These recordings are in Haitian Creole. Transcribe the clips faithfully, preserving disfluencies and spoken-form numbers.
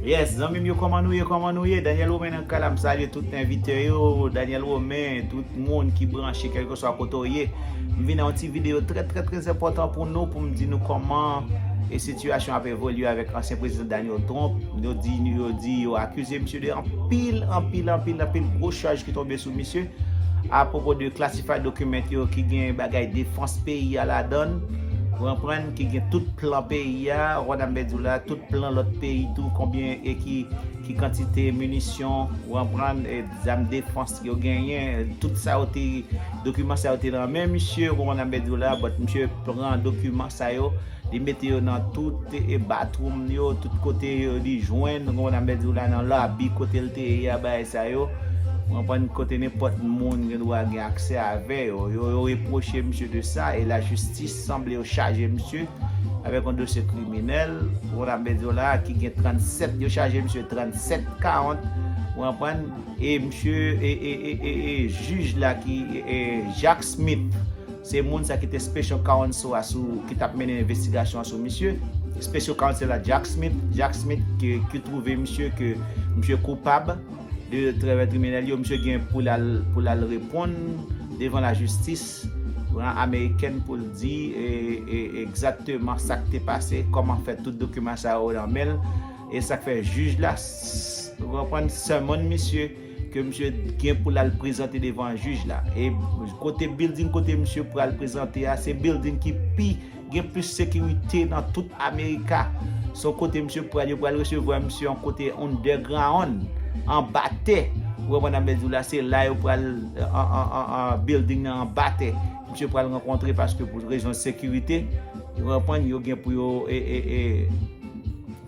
Yes, zanmi m yo, kòman nou ye, kòman nou ye? Daniel Romain nan kay la, m salye tout envite yo, Daniel Romain, tout moun ki branche, kèlkeswa kote w ye. M vin nan yon ti videyo trè, trè, trè enpòtan pou nou, pou m di nou kòman e sitiyasyon ap evolye avèk ansyen prezidan Donald Trump. Yo di, yo di, yo akize misye de anpil, anpil, anpil, anpil gwo chaj ki tonbe sou misye. Apwopo de classified document yo ki gen bagay defans peyi a ladan l, ou konprann, ki gen tout plan peyi a, ou konprann sa m vle di w la, tout plan lòt peyi tou, konbyen e ki, ki kantite minisyon, ou konprann, e zam defans yo genyen, tout sa yo te, dokiman sa yo te nan men misye, ou konprann sa m vle di w la, but misye pran dokiman sa yo, li mete yo nan tout e bathroom yo, tout kote yo li jwenn, ou konprann sa m vle di w la, nan labi kote l te ye a, bagay sa yo. Ou konprann, kote nenpòt moun gen dwa gen aksè avè yo. Yo, yo repwoche misye de sa, e lajistis sanble yo chaje misye avèk yon dosye kriminèl, ou konprann sa m vle di w la, ki gen trannsèt, yo chaje misye trannsèt kawont, ou konprann, e misye, e, e, e, e, e jij la ki, e, e, Jack Smith, se moun sa ki te special counsel a sou, ki t ap mennen envestigasyon an sou misye. Special counsel la, Jack Smith, Jack Smith ki, ki twouve misye ke misye koupab de trè kriminèl yo, misye gen pou l al, pou l al reponn devan lajistis amerikèn pou l di, e, e, egzakteman sa k te pase, kòman fè tout dokiman sa yo nan men l, e sa k fè jij la, s-, ou konprann, sèmon misye, ke misye gen pou l al prezante devan jij la. E kote building kote misye pral prezante a, se building ki pi gen plis sekirite nan tout Amerika. Se yon kote misye pral, yo pral resevwa misye yon kote underground, anba tè. Ou konprann sa m vle di w la, se la yo pral, an, an, an, an, building nan anba tè. Misye pral rankontre paske pou rezon sekirite, ou konprann, yo gen pou yo, e, e, e,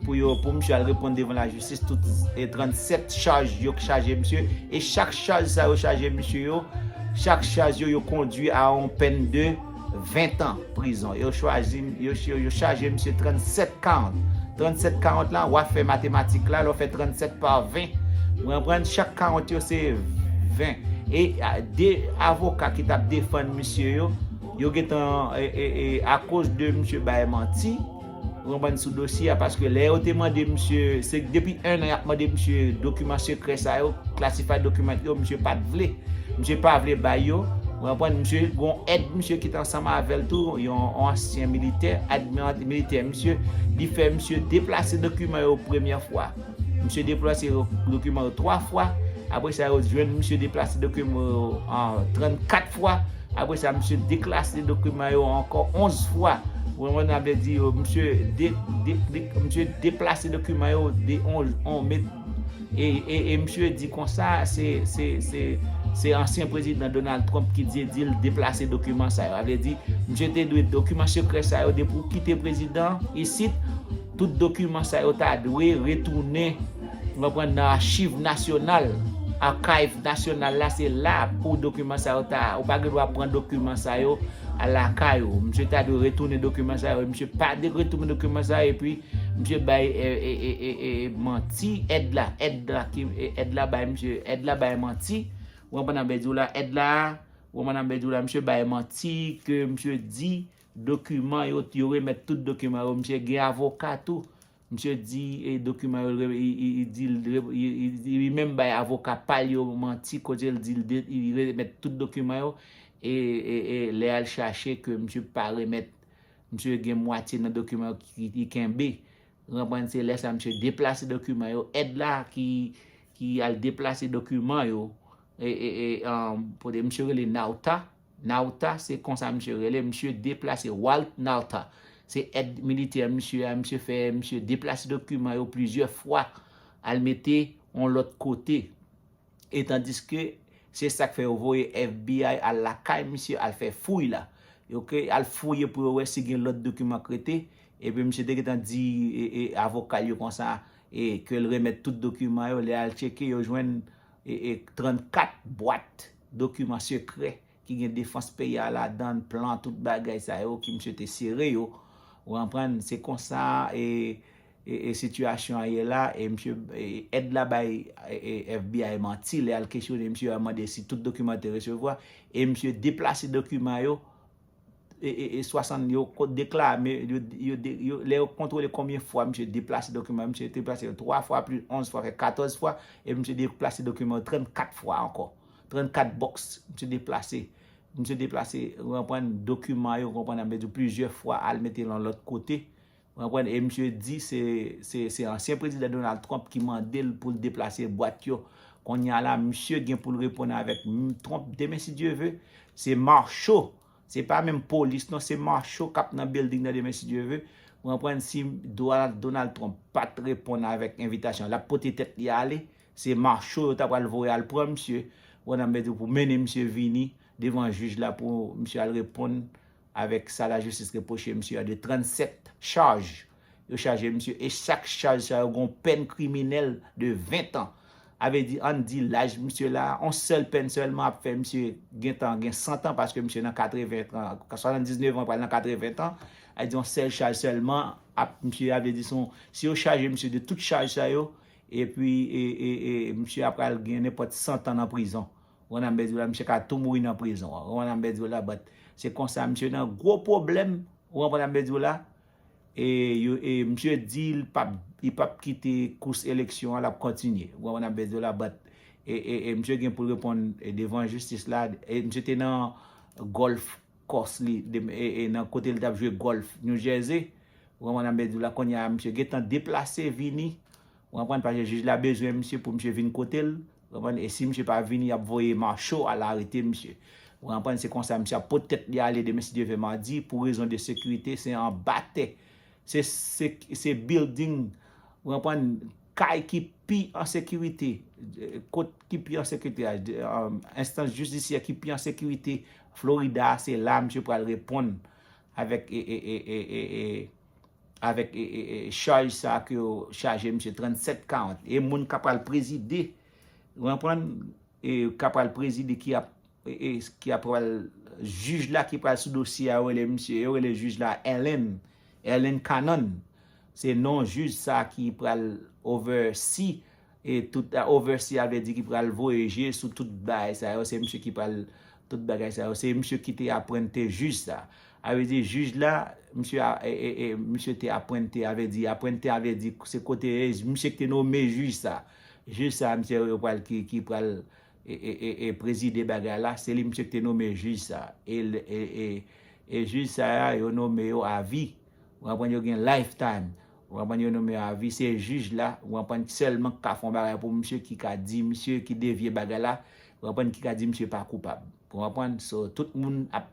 pou yo, pou misye al reponn devan lajistis tout, e, trannsèt chaj yo chaje misye, e chak chaj sa yo chaje misye yo, chak chaj yo, yo kondui a yon pèn de ven tan prizon. Yo chwazi, yo, yo, yo chaje misye trannsèt kawont. Trannsèt kawont la, w a fè matematik la, lè w fè trannsèt pa ven, ou konprann, chak kawont yo se ven. E, a, de avoka ki t ap defann misye yo, yo gentan, e, e, e, akoz de misye bay manti, ou konprann, sou dosye a, paske lè yo te mande misye, se depi en an y ap mande misye dokiman sekrè sa yo, classified document yo, misye pa t vle. Misye pa vle bay yo, ou konprann, misye gon èd misye ki t ansanm avè l tou, yon, yon ansyen militè, èd militè misye, li fè misye deplase dokiman yo premyè fwa. Misye deplase dokiman yo twa fwa, apre sa yo jwenn misye deplase dokiman yo, an, trannkat fwa, apre sa, misye deklase dokiman yo ankò onz fwa. Ou konprann, sa vle di yo, misye de, de, de, misye deplase dokiman yo de on, on met. E, e, e misye di konsa, se, se, se, se ansyen prezidan Donald Trump ki di, di l deplase dokiman sa yo. Sa vle di, misye te dwe, dokiman sekrè sa yo, depi w kite prezidan isit, tout dokiman sa yo ta dwe retounen, ou konprann, nan achiv nasyonal. Archive national la, se la pou dokiman sa yo ta, ou pa gen dwa pran dokiman sa yo a lakay ou. Misye ta dwe retounen dokiman sa yo, misye pa de retounen dokiman sa yo, epi misye bay, e, e, e, e, e, manti, èd la, èd la ki, e, èd la bay misye, èd la bay manti. Ou konprann sa m vle di w la, èd la, ou konprann sa m vle di w la, misye bay manti ke misye di dokiman yo, yo remèt tout dokiman yo, misye gen avoka tou. Misye di, e, dokiman yo, re-, i, i, i di l re-, i, i, i, li menm bay avoka pa l yo manti, kote l di l de-, li remèt tout dokiman yo, e, e, e lè al chache ke misye pa remèt, misye gen mwatye nan dokiman yo ki, ki kenbe. Ou konprann, se lè sa misye deplase dokiman yo, èd la ki, ki al deplase dokiman yo, e, e, e, um, pote misye rele Nauta, Nauta, se konsa misye rele, misye deplase, Walt Nauta. Se èd militè misye a, misye fè, misye deplase dokiman yo plizyè fwa, al mete yon lòt kote. E tandiske se sa k fè yo voye F B I al lakay misye, al fè fouy la. Yo ke al fouye pou yo wè si gen lòt dokiman k rete. Epi misye te gentan di, e, e, avoka l yo konsa, e, ke l remèt tout dokiman yo. Lè al tcheke, yo jwenn, e, e, trannkat bwat dokiman sekrè ki gen defans peyi a ladan l, plan, tout bagay sa yo ki misye te sere yo. Ou konprann? Se konsa, e, e, e sitiyasyon an ye la, e misye, e, èd la bay, e, e, F B I manti, lè al kesyone misye, al mande si tout dokiman te resevwa, e misye deplase dokiman yo, e, e, e swasant, yo ko- deklame, yo, yo, de- yo, lè yo kontwole konbyen fwa misye deplase dokiman, misye deplase yo twa fwa, plis onz fwa, fè katòz fwa, e misye deplase dokiman yo trannkat fwa ankò. Trannkat bòks, misye deplase. Misye deplase, ou konprann, dokiman yo, ou konprann, plizyè fwa, al mete l yon lòt kote. Ou konprann? E misye di se, se, se ansyen prezidan Donald Trump ki mande l pou l deplase bwat yo. Kounye a la, misye gen pou l reponn avèk m- Trump demen, si Dye ve. Se macho. Se pa menm polis, non, se macho k ap nan building nan demen, si Dye ve. Ou konprann? Si Donald, Donald Trump pa t reponn avèk envitasyon, l ap pote tèt li ale. Se macho yo ta pral voye al pran misye. Ou konprann? Pou mennen misye vini devan jij la pou misye al reponn avèk sa lajistis repwoche misye a de trannsèt chaj yo chaje misye, e chak chaj sa yo gon pèn kriminèl de ven tan. A vle di, ann di laj misye la, yon sèl pèn sèlman ap fè misye gentan gen san tan, paske misye nan katreven an, swasanndiznèf an, pral nan katreven an. A di yon sèl chaj sèlman ap misye, a vle di, se yon- si yo chaje misye de tout chaj sa yo, epi e, e, e, misye ap pral gen nenpòt san tan nan prizon. Ou konprann sa m vle di w la, misye ka tou mouri nan prizon an. Ou konprann sa m vle di w la, but se konsa misye nan gwo pwoblèm. Ou konprann sa m vle di w la? E, yo, e misye di l p ap, li p ap kite kous eleksyon an, l ap kontinye. Ou konprann sa m vle di w la, but e, e, e misye gen pou l reponn e, devan jistis la. E misye te nan Golf Coast li, de, e, e nan kote l t ap jwe gòlf New Jersey. Ou konprann sa m vle di w la, kounye a misye gentan deplase vini. Ou konprann, paske jij la bezwen misye pou misye vin kote l. Ou konprann, e si misye pa vini, y ap voye macho al arete misye. Ou konprann, se konsa misye ap pot tèt li ale demen, si Dye ve, madi, pou rezon de sekirite, se anba tè. Se, se, se building, ou konprann, kay ki pi an sekirite, kot ki pi an sekirite, enstans jidisyè ki pi an sekirite Florida, se la misye pral reponn avèk e, e, e, e, e, e, avèk e, e, e, chaj sa ke yo chaje misye, trannsèt karant. E moun k ap pral prezide, ou konprann, e k ap pral prezide ki ap, e, e, ki ap pral, jij la ki pral sou dosye a, yo rele misye, yo rele jij la Allen, Allen Cannon. Se non jij sa ki pral oversee e tout, oversee a vle di ki pral voye je sou tout bagay sa yo. Se misye ki pral tout bagay sa yo. Se misye ki te apwente jij sa. A vle di jij la, misye a, e, e, e, misye te apwente, a vle di, apwente a vle di se kote, e, misye ki te nome jij sa. Jij sa, misye yo pral ki, ki pral e, e, e, e prezide bagay la, se li misye ki te nome jij sa. E, e, e, e jij sa a, yo nome yo avi. Ou konprann, yo gen lifetime. Ou konprann, yo nome yo avi. Se jij la, ou konprann, sèlman ki ka fè yon bagay pou misye, ki ka di misye, ki devye bagay la. Ou konprann, ki ka di misye pa koupab. Ou konprann? So, tout moun ap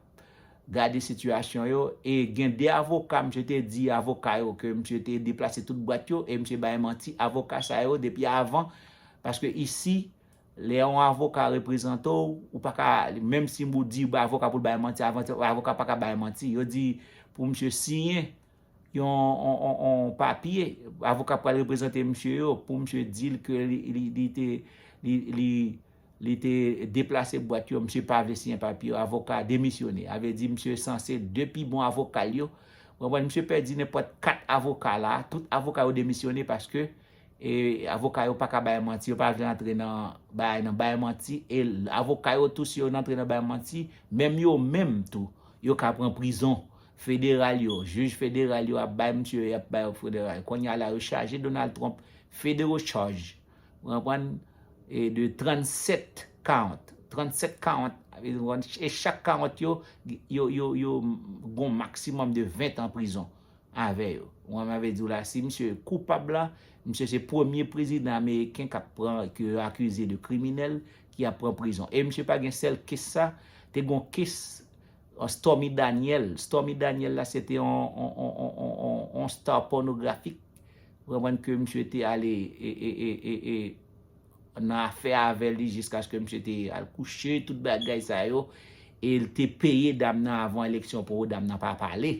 gade sitiyasyon yo. E gen de avoka, misye te di avoka yo ke misye te deplase tout bwat yo, e misye bay manti avoka sa yo depi avan. Paske isi, lè yon avoka reprezante w, ou pa ka, menm si ou di ba avoka pou l bay manti, avan, avoka pa ka bay manti. Yo di pou misye siyen yon, yon, yon, yon papye, avoka pral reprezante misye yo, pou misye di l ke li, li, li te, li, li, li te deplase bwat yo, misye pa vle siyen papye yo, avoka demisyone. A vle di misye sanse de pi bon avoka l yo. Ou konprann, misye pèdi nenpòt kat avoka la, tout avoka yo demisyone paske e avoka yo pa ka bay manti, yo pa vle antre nan bay, nan bay manti, e avoka yo tou, si yo antre nan bay manti, menm yo menm tou, yo ka pran prizon federal yo, jij federal yo ap bay misye, y ap bay yo federal. Kounye a la, yo chaje Donald Trump federal charge, ou konprann, e de trannsèt count, trannsèt count, e chak count yo, yo, yo, yo gon maksimòm de ven tan prizon avè yo. Ou konprann sa m vle di w la, si misye koupab la, misye se premye prezidan ameriken k ap pran, ke yo akize de kriminèl, ki ap pran prizon. E misye pa gen sèl kes sa, te gon kes, an, Stormy Daniel. Stormy Daniel la, se te yon, yon, yon, yon, yon, yon star pònografik. Ou konprann ke misye te ale, e, e, e, e, e, nan afè avè li jiskaske misye te al kouche, tout bagay sa yo, e l te peye dam nan avan eleksyon pou dam nan pa pale.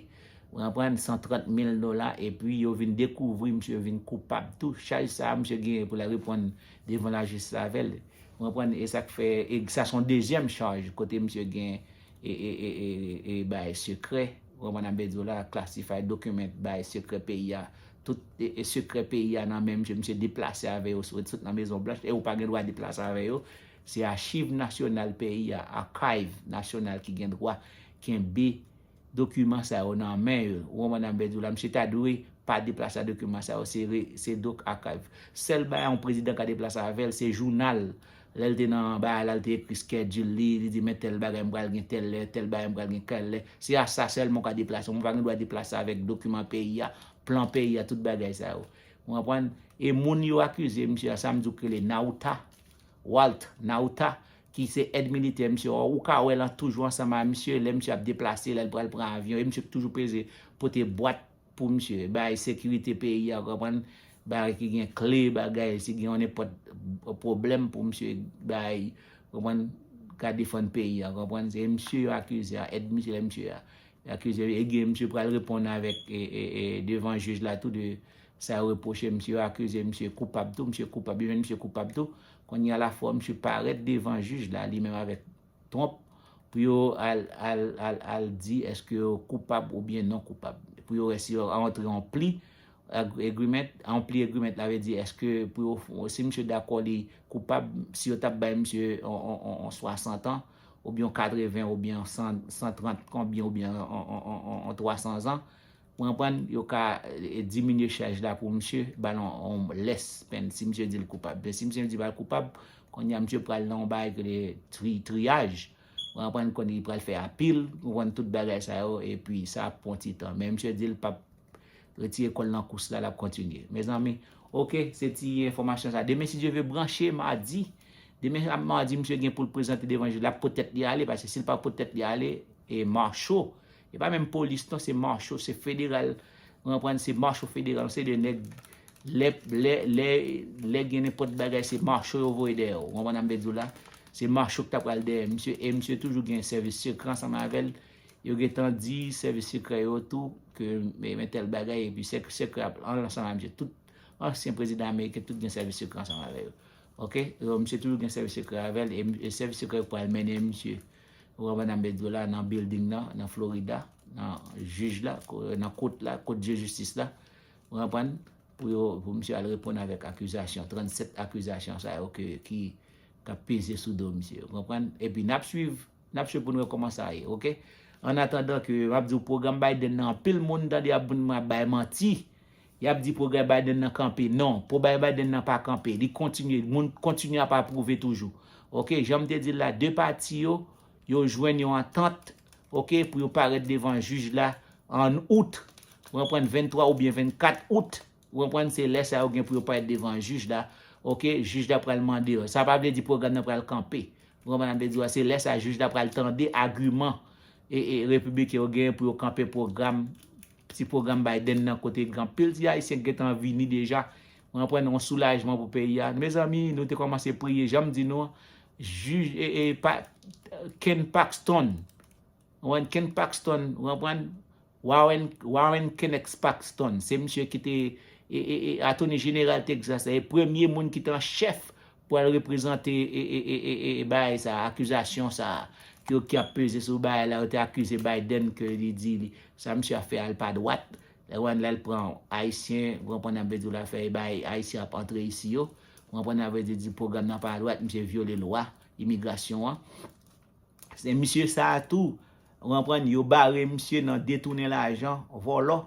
Ou konprann, san trant mil dola, epi yo vin dekouvri misye vin koupab tou. Chaj sa a, misye genyen pou l al reponn devan lajistis avè l. Ou konprann, e sa k fè, e sa se yon dezyèm chaj kote misye gen e, e, e, e, e bay sekrè. Ou konprann sa m vle di w la, classified document, bay sekrè peyi a. Tout e, e sekrè peyi a nan men misye, misye deplase avè yo, sot, sot nan Mezon Blanch, e ou pa gen dwa deplase avè yo. Se achiv nasyonal peyi a, archive nasyonal ki gen dwa kenbe dokiman sa yo nan men yo. Ou konprann sa m vle di w la? Misye ta dwe pa deplase ak dokiman sa yo, se re- se dok akav. Sèl bagay yon prezidan ka deplase avè l, se jounal. Lè l te nan bagay la, l te ekri schedule li, li di, men tèl bagay m pral gen tèl lè, tèl bagay m pral gen tèl lè. Se a sa sèlman w ka deplase. Ou pa gen dwa deplase avèk dokiman peyi a, plan peyi a, tout bagay sa yo. Ou konprann? E moun yo akize misye a, sa m di w ki rele Nauta, Walt Nauta, ki se èd militè misye a, ou ka wè l an toujou ansanm a misye, lè misye ap deplase, lè l pral pran avyon, e misye toujou peze pote bwat pou misye, bay sekirite peyi a, konprann? Bay ki gen kle, bagay, si gen yon nenpòt pwoblèm pou misye, bay, konprann? Ka defann peyi a, konprann? Se misye yo akize a, èd misye, lè misye a. Yo akize, e gen misye pral reponn avèk, e, e, e, devan jij la tou de sa yo repwoche misye, yo akize misye koupab tou, misye koupab, yo jwenn misye koupab tou. Kounye a la fò misye parèt devan jij la, li menm avèk Trump, pou yo al, al, al, al di èske yo koupab oubyen non koupab. Pou yo wè si yo antre yon plea ag- agreement, yon plea agreement la vle di èske pou yo, si misye dakò li koupab, si yo t ap bay misye on, on, on, on swasant an, oubyen on katreven, oubyen on san, san trant konbyen, oubyen on, on, on, on, on twa san zan, ou konprann, yo ka, e, diminye chaj la pou misye, ba l on, on lès pèn, si misye di l koupab. Men si misye di pa l koupab, kounye a misye pral nan yon bagay ki rele tri, triyaj. Ou konprann, kounye a li pral fè apil, ou konprann, tout bagay sa yo, epi sa ap pran ti tan. Men misye di l p ap retire kò l nan kous la, l ap kontinye. Mezanmi, oke, se ti enfòmasyon sa. Demen, si Dye vle, branche madi. Demen, madi, misye gen pou l prezante devan jij la, pou tèt li ale, paske si l pa pou tèt li ale, e macho. E pa menm polis, non, se macho, se federal. Ou konprann, se macho federal, se de nèg, lè, lè, lè, lè gen nenpòt bagay, se macho yo voye dèyè w. Ou konprann sa m vle di w la? Se macho ki ta pral dèyè misye, e misye toujou gen sèvis sekrè ansanm avè l. Yo gentan di sèvis sekrè yo tou ke, men, men tèl bagay, epi sèk- sekrè ap ansanm avè misye. Tout ansyen prezidan ameriken, tout gen sèvis sekrè ansanm avè yo. Oke? Yo, misye toujou gen sèvis sekrè avè l, e, e sèvis sekrè yo pral mennen misye, ou konprann sa m vle di w la, nan building nan, nan Florida, nan jij la, ko- nan kot la, kot je jistis la, ou konprann? Pou yo, pou misye al reponn avèk akizasyon, trannsèt akizasyon sa yo ke, ki, k ap peze sou do misye, ou konprann? Epi n ap swiv, n ap swiv pou n wè kòman sa ye, oke? An atandan ke, m ap di w, pwogram Biden nan, anpil moun tande ap vin ap bay manti. Y ap di pwogram Biden nan kanpe. Non, pwogram Biden nan pa kanpe. Li kontinye. Moun kontinye ap apwouve toujou. Oke, jan m te di l la, de pati yo, yo jwenn yon antant, oke, pou yo parèt devan jij la an out. Ou konprann, venntwa oubyen vennkat out. Ou konprann, se lè sa yo gen pou yo parèt devan jij la. Oke, jij la pral mande yo. Sa pa vle di pwogram nan pral kanpe. Ou konprann sa m vle di w la? Se lè sa jij la pral tande agiman e, e repibliken yo genyen pou yo kanpe pwogram, ti pwogram Biden nan, kote gen anpil ti Ayisyen ki gentan vini deja. Ou konprann, yon soulajman pou peyi a. Mezanmi, nou te kòmanse priye, jan m di nou an, jij, e, e, pa, Ken Paxton. Ou konprann, Ken Paxton, ou konprann, Warren, Warren Kenneth Paxton, se misye ki te, e, e, e, attorney general Texas la, e premye moun ki te an chèf pou al reprezante, e, e, e, e, e, bagay sa, akizasyon sa, ki, ki ap peze sou bagay la, yo te akize Biden ke li di li, sa misye ap fè a l pa dwat. Lè w lè l pran Ayisyen, ou konprann sa m vle di w la, fè e bagay Ayisyen ap antre isi yo, ou konprann sa m vle di, di pwogram nan pa dwat, misye vyole lwa imigrasyon an. Se misye sa a tou, ou konprann, yo bare misye nan detounen lajan, vòlò.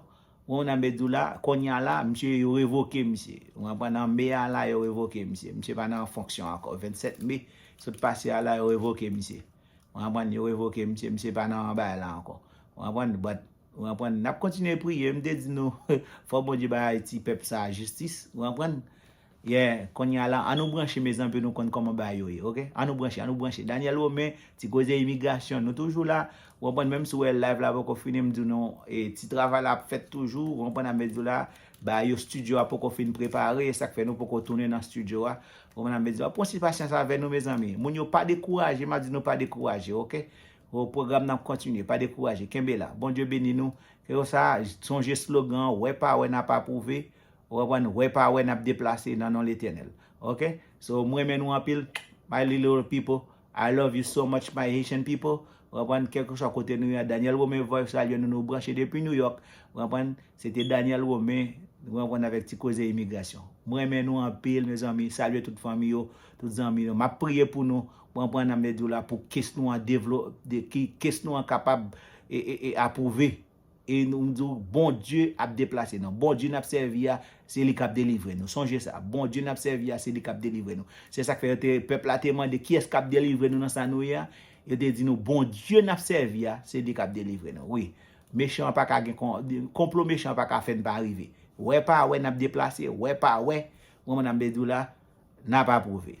Ou konprann sa m vle di w la, kounye a la, misye yo revoke misye. Ou konprann, nan me a la, yo revoke misye. Misye pa nan fonksyon ankò. Vennsèt me, sot pase a la, yo revoke misye. Ou konprann, yo revoke misye, misye pa nan bagay la ankò. Ou konprann, but, ou konprann, n ap kontinye priye, m te di nou, fò Bondye bay Ayiti, pèp sa a jistis, ou konprann? Yeah, kounye a la, an nou branche, mezanmi, pou nou konn kòman bagay yo ye, oke? An nou branche, an nou branche. Daniel Romain, ti koze imigrasyon, nou toujou la. Ou konprann, menm si w wè live la poko fini, m di nou, e, ti travay la ap fèt toujou, ou konprann sa m vle di w la, bagay yo, estidyo a poko fin prepare, e sa k fè nou poko tounen nan estidyo a. Ou konprann sa m vle di w la, pran ti pasyans avè nou, mezanmi. Moun yo pa dekouraje, m ap di nou pa dekouraje, oke? O, pwogram nan ap kontinye, pa dekouraje, kenbe la. Bondye beni nou. Kèlkeswa, sonje slogan an, wè pa wè n ap apwouve. Ou konprann? Wè pa wè n ap deplase nan non Letènèl. Oke? So, m renmen nou anpil, my little people. I love you so much, my Haitian people. Ou konprann? Kèlkeswa kote nou ye a, Daniel Romain Voice salye nou, nou branche depi New York. Ou konprann? Se te Daniel Romain, ou konprann, avèk ti koze imigrasyon. M renmen nou anpil, mezanmi. Salye tout fanmi yo, tout zanmi yo. M ap priye pou nou. Ou konprann sa m vle di w la, pou kes nou an devlo-, de, ki, kes nou an kapab e, e, e apwouve. E nou di w, Bondye ap deplase nou. Bondye n ap sèvi a, se li k ap delivre nou. Sonje sa, Bondye n ap sèvi a, se li k ap delivre nou. Se sa k fè yo te, pèp la te mande, kiyès k ap delivre nou nan sa nou ye a? Yo te di nou, Bondye n ap sèvi a, se li k ap delivre nou. Wi, mechan an pa ka gen kon-, konplo mechan an pa ka fè n pa rive. Wè pa wè, n ap deplase, wè pa wè, ou konprann sa m vle di w la, n ap apwouve.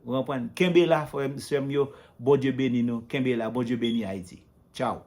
Ou konprann? Kenbe la, frè m, sè m yo, Bondye beni nou, kenbe la, Bondye beni Ayiti. Tchaw.